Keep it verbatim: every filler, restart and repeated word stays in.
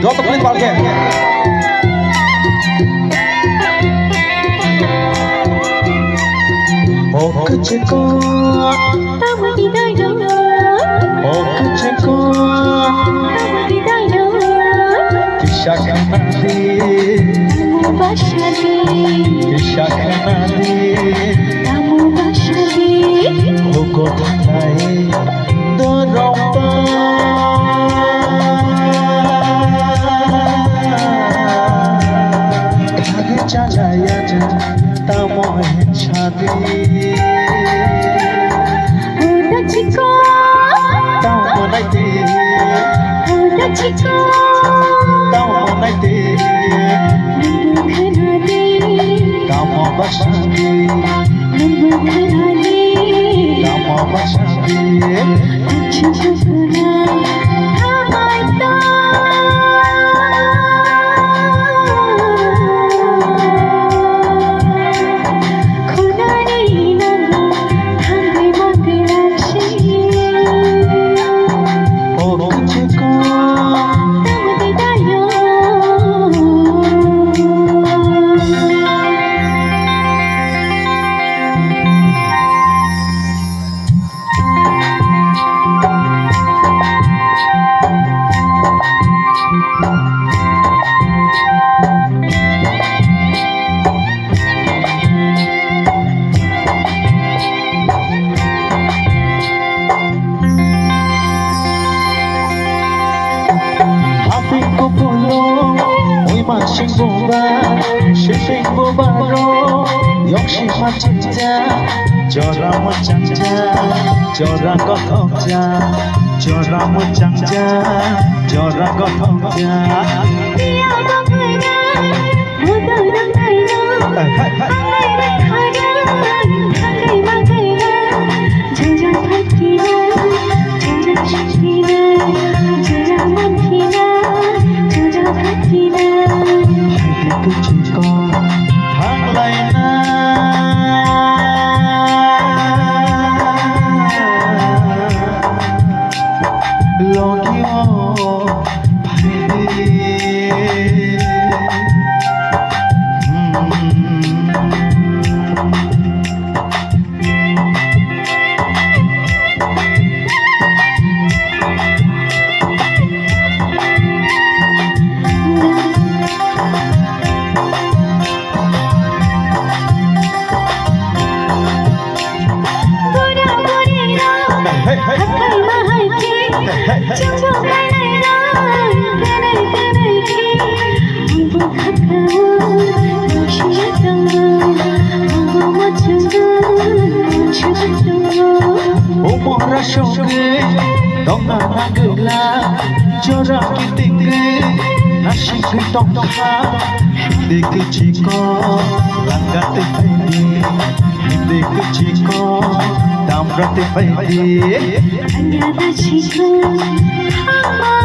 Joto please palkhe. O kuchuko. O kuchuko. Kisa khanadi. Kisa khanadi. Hugo thai. Dorongpa. Khagwi chalaya tamo hinchadi. Uda chiko. Tamo naidi. Uda chiko. Tamo naidi. Nungbu khanadi. Tamo basadi. Nungbu khanadi. Tamo basadi. Achukuna thamai to. Khunani nango thangwi mangwi lakshi. O kuchuko. Tamo di dayo. Haping kukulo, ui masing buba, sising buba ro, yoksi machinja, jora muchangja, jora kothokja, jora muchangja, jora kothokja. Logio. Umora songwi dongna nangwla, jora kitingwi nasingwi tongkha. Hindi kichiko langga tipaidi, hindi kichiko damra tipaidi. Anyada chiko hama.